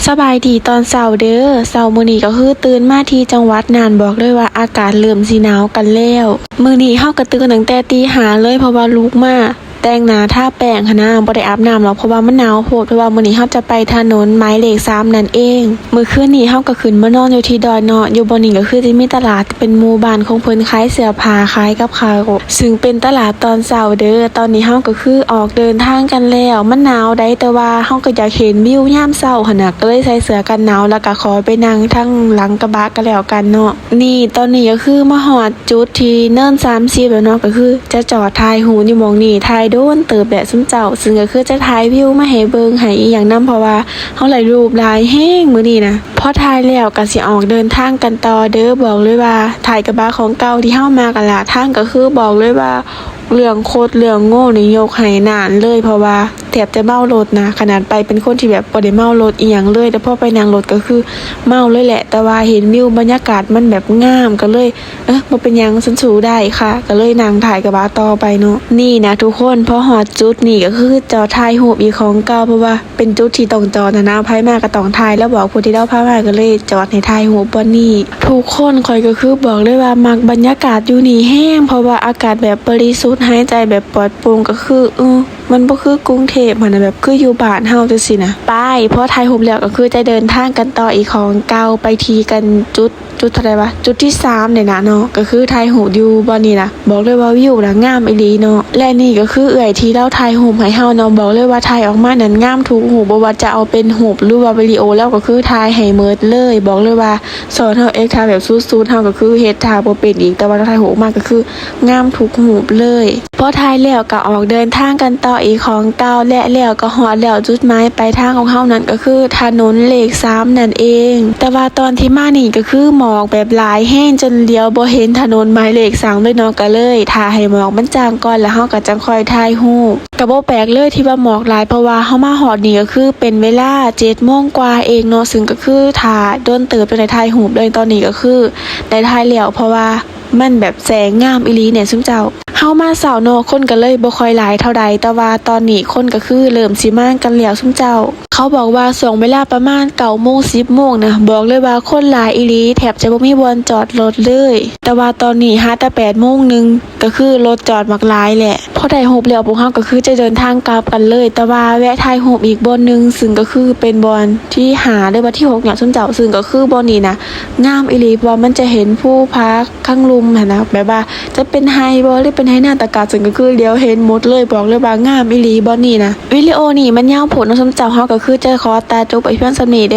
ສະບາຍດີຕອນເຊົ້າເດີ. ເຊົ້າມື້ນີ້ກໍຄືຕື່ນມາທີ່ຈັງຫວັດນ່ານ ບອກເລີຍວ່າອາກາດເລີ່ມຊິໜາວກັນແລ້ວ. ມື້ນີ້ເຮົາກໍຕື່ນຕັ້ງແຕ່ຕີຫ້າເລີຍ ເພາະວ່າລຸກມາແຕ່ງໜ້າທາແປ້ງຫັ້ນນະ, ບໍ່ໄດ້ອາບນ້ຳດອກ ເພາະວ່າມັນໜາວໂພດ. ເພາະວ່າມື້ນີ້ເຮົາຈະໄປຖະໜົນໝາຍເລກສາມນັ້ນເອງ. ມື້ຄືນນີ້ເຮົາກໍຂຶ້ນມານອນຢູ່ທີ່ດອຍເນາະ, ຢູ່ບ່ອນນີ້ກໍຄືຈະມີຕະຫຼາດ ເປັນໝູ່ບ້ານຂອງເພິ່ນຂາຍເສື້ອຜ້າ ຂາຍກັບເຂົ້າ ຊຶ່ງເປັນຕະຫຼາດຕອນເຊົ້າເດີ. ຕອນນີ້ເຮົາກໍຄືອອກເດີນທາງກັນແລ້ວ. ມັນໜາວໃດ, ແຕ່ວ່າເຮົາກໍຢາກເຫັນວິວຍາມເຊົ້າຫັ້ນນະ, ກໍເລີຍໃສ່ເສື້ອກັນໜາວ ແລ້ວກໍຂໍໄປນັ່ງທາງຫຼັງກະບະກໍແລ້ວກັນເນາະ. ນີ້ ຕອນນີ້ກໍຄືມາຮອດຈຸດທີ່ເນີນສາມສິບແລ້ວເນາະ, ກໍຄືຈະຈອດຖ່າຍຮູບຢູ່ໝ່ອງນີ້. ຖ່າຍໂດນເຕີບແຫຼະຊຸມເຈົ້າ, ຊຶ່ງກໍຄືຈະຖ່າຍວິວມາໃຫ້ເບິ່ງໃຫ້ອີ່ຫຍັງນຳ, ເພາະວ່າເຮົາໄດ້ຮູບຫຼາຍແຮງມື້ນີ້ນະ. ພໍຖ່າຍແລ້ວກໍຊິອອກເດີນທາງກັນຕໍ່ເດີ. ບອກເລີຍວ່າຖ່າຍກະບະຂອງເກົ່າທີ່ເຮົາມັກຫັ້ນລະ. ທາງກໍຄືບອກເລີຍວ່າເລື່ອງຄົດເລື່ອງໂງ່ນີ້ຍົກໃຫ້ນ່ານເລີຍ, ເພາະວ່າແທບຈະເມົາລົດນະ. ຂະໜາດໄປເປັນຄົນທີ່ແບບບໍ່ໄດ້ເມົາລົດອີ່ຫຍັງເລີຍ, ແຕ່ພໍໄປນັ່ງລົດກໍຄືເມົາເລີຍແຫຼະ. ແຕ່ວ່າເຫັນວິວບັນຍາກາດມັນແບບງາມ ກໍເລີຍ ເອີ ບໍ່ເປັນຫຍັງ ສັນສູ້ໄດ້ຄ່ະ. ກໍເລີຍນັ່ງຖ່າຍກະບະຕໍ່ໄປເນາະ. ນີ້ນະທຸກຄົນ, ພໍຮອດຈຸດນີ້ກໍຄືຈອດຖ່າຍຮູບອີກຂອງເກົ່າ, ເພາະວ່າ ເປັນຈຸດທີ່ຕ້ອງຈອດຫັ້ນນະ, ໃຜມາກໍຕ້ອງຖ່າຍ. ລາວບອກຜູ້ທີ່ລາວພາມາ ກໍເລີຍຈອດໃຫ້ຖ່າຍຮູບບ່ອນນີ້. ທຸກຄົນ, ຂ້ອຍກໍຄືບອກເລີຍວ່າມັກບັນຍາກາດຢູ່ນີ້ແຮງ, ເພາະວ່າອາກາດແບບບໍລິສຸດ, ຫາຍໃຈແບບປອດໂປ່ງ, ກໍຄື ເອີ ມັນບໍ່ຄືກຸງເທບຫັ້ນນະ, ແບບຄືຢູ່ບ້ານເຮົາຈັ່ງຊີ້ນະ. ໄປ ພໍຖ່າຍຮູບແລ້ວ ກໍຄືຈະເດີນທາງກັນຕໍ່ອີກຂອງເກົ່າ ໄປທີ່ກັນຈຸດ ຈຸດເທົ່າໃດວະ ຈຸດທີສາມນີ້ນະເນາະ, ກໍຄືຖ່າຍຮູບຢູ່ບ່ອນນີ້ນະ. ບອກເລີຍວ່າວິວນະງາມອີ່ຫຼີເນາະ. ແລະນີ້ກໍຄືເອື້ອຍທີ່ລາວຖ່າຍຮູບໃຫ້ເຮົາເນາະ. ບອກເລີຍວ່າຖ່າຍອອກມານັ້ນງາມທຸກຮູບ, ບໍ່ວ່າຈະເອົາເປັນຮູບ ຫຼືວ່າວິດີໂອ, ລາວກໍຄືຖ່າຍໃຫ້ໝົດເລີຍ. ບອກເລີຍວ່າສອນເຮົາເອັກທ່າແບບສຸດໆ, ເຮົາກໍຄືເຮັດທ່າບໍ່ເປັນອີກ, ແຕ່ວ່າລາວຖ່າຍຮູບອອກມາກໍຄືງາມທຸກຮູບເລີຍ. ພໍຖ່າຍແລ້ວກໍອອກເດີນທາງກັນຕໍ່ອີກຂອງເກົ່າ ແລະແລ້ວກໍຮອດແລ້ວ. ຈຸດໝາຍປາຍທາງຂອງເຮົານັ້ນກໍຄືຖະໜົນເລກສາມນັ້ນເອງ. ແຕ່ວ່າຕອນທີ່ມານີ້ກໍຄືໝອກແບບຫຼາຍແຮງ ຈົນຫຼຽວບໍ່ເຫັນຖະໜົນໝາຍເລກສາມເລີຍເນາະ, ກໍເລີຍຖ້າໃຫ້ໝອກມັນຈາງກ່ອນ ແລ້ວເຮົາກໍຈັ່ງຄ່ອຍຖ່າຍຮູບ. ກໍບໍ່ແປກເລີຍທີ່ວ່າໝອກຫຼາຍ, ເພາະວ່າເຮົາມາຮອດນີ້ກໍຄືເປັນເວລາເຈັດໂມງກວ່າເອງເນາະ, ຊຶ່ງກໍຄືຖ້າດົນເຕີບຈັ່ງໄດ້ຖ່າຍຮູບເລີຍ. ຕອນນີ້ກໍຄືໄດ້ຖ່າຍແລ້ວ ເພາະວ່າ ມັນແບບແສງງາມອີ່ຫຼີແນ່ຊຸມເຈົ້າ. ເຮົາມາເຊົ້າເນາະ, ຄົນກໍເລີຍບໍ່ຄ່ອຍຫຼາຍເທົ່າໃດ, ແຕ່ວ່າຕອນນີ້ຄົນກໍຄືເລີ່ມຊິມາກັນແລ້ວຊຸມເຈົ້າ. ເຂົາບອກວ່າຊ່ວງເວລາປະມານເກົ້າໂມງ ສິບໂມງນະ, ບອກເລີຍວ່າຄົນຫຼາຍອີ່ຫຼີ, ແທບຈະບໍ່ມີບ່ອນຈອດລົດເລີຍ. ແຕ່ວ່າຕອນນີ້ຫາແຕ່ແປດໂມງໜຶ່ງ ກໍຄືລົດຈອດບັກຫຼາຍແຫຼະ. ພໍໄດ້ຮູບແລ້ວ ພວກເຮົາກໍຄືຈະເດີນທາງກັບກັນເລີຍ, ແຕ່ວ່າແວະຖ່າຍຮູບອີກບ່ອນໜຶ່ງ, ຊຶ່ງກໍຄືເປັນບ່ອນທີຫ້າ ຫຼືວ່າທີຫົກເນາະຊຸມເຈົ້າ, ຊຶ່ງກໍຄືບ່ອນນີ້ນະ ງາມອີ່ຫຼີ, ເພາະວ່າມັນຈະເຫັນພູຜາ ຂ້າງລຸ່ມຫັ້ນນະ, ແບບວ່າຈະເປັນໄຮ່ບໍ່ ຫຼືເປັນໄຮ່ນາຕາກາ, ເຊິ່ງກໍຄືຫຼຽວເຫັນໝົດເລີຍ. ບອກເລີຍວ່າງາມອີ່ຫຼີບ່ອນນີ້ນະ. ວິດີໂອນີ້ມັນຍາວໂພດເນາະຊຸມເຈົ້າ, ເຮົາກໍຄືຈະຂໍຕັດຈົບໄປພຽງສ່ຳນີ້ເດີ.